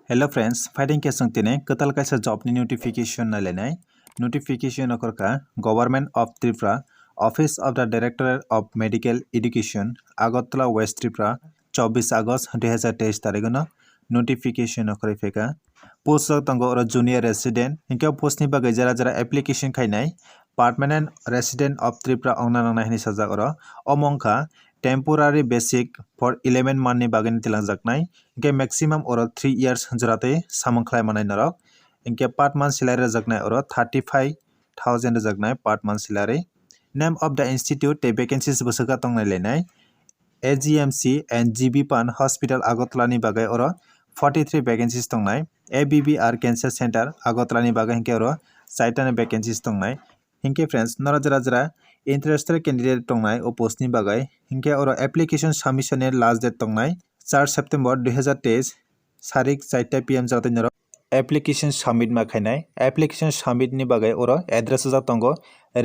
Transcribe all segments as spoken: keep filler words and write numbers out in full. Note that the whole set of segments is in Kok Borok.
Hello friends, phaiding khe chwng tini kwtal kaisa job ni notification nailainai. Notification okhorkha Government of Tripura, Office of the Directorate of Medical Education, Agartala, West Tripura, chobbish August dui hazar teis tarikh no notification okhorwi phaikha. Post rok tongo oro junior resident, hinkhe post ni bagwi jara jara application khainai, permanent resident of Tripura ongna nangnai hinwi sajak oro. Omo wngkha temporary basic for eleven month ni bagwi tilangjak nai, hinkhe maximum oro three years jora tei samung khlai manai norok. Hinkhe per month salary rwjaknai oro thirty five thousand rwjaknai per month salary. Name of the institute tei vacancies bwswkha tongnai lainai. A G M C and G B Pan Hospital Agartala ni bagwi oro forty three vacancies tongnai. A B B R Cancer Center Agartala ni bagwi hinkhe oro chaitani vacancies tongnai. Hinkhe friends, nora jara jara interested candidate tongnai o post ni bagwi, hinkhe oro application submission ni last date tongnai char September dui hazar teis, sarik chaita P M jora tei norok application submit ma khainai. Application submit ni bagwi oro address rijak tongo,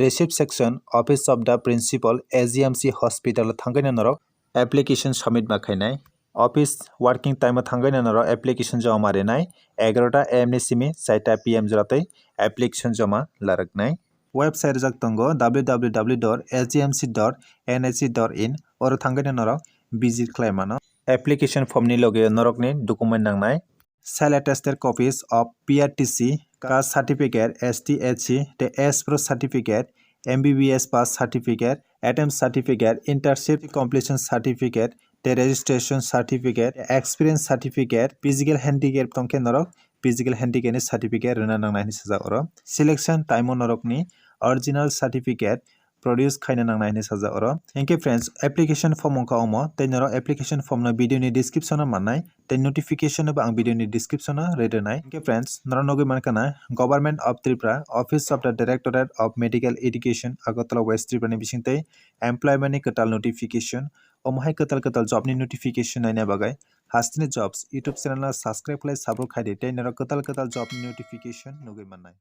Receipt Section, Office of the Principal, A G M C Hospital, thangwi norok application submit ma khainai. Office working time o thangwi norok application joma rinai, egarota A M ni simi chaita P M jora tei application joma laraknai. Website rijak tongo, W W W dot A G M C dot N H C dot in, oro thangwi norok visit khlai mano. Application form ni logi norokni document nangnai. Self attested copies of P R T C, caste certificate, S T, S C, tei S pro certificate, M B B S pass certificate, attempt certificate, internship completion certificate, tei registration certificate, experience certificate, physical handicap tongkhe norok physical handicap ni certificate rwna nangnai hinwi sajak oro. Selection time o norokni original certificate produce khaina nangnai hinwi sajak oro. Hinkhe friends, application form wngkha omo, tei norok application form no video ni description o mannai, tei notification no bo ang video ni description o rwi rwnai. Hinkhe friends, norok nugwi mankha na Government of Tripura, Office of the Directorate of Medical Education, Agartala West Tripura ni bisingtwi employment ni kwtal notification. Omo hai kwtal kwtal job ni notification naina bagwi Hasteni Jobs YouTube channel no subscribe khlai support khaidi, tei norok kwtal kwtal job ni notification nugwi mannai.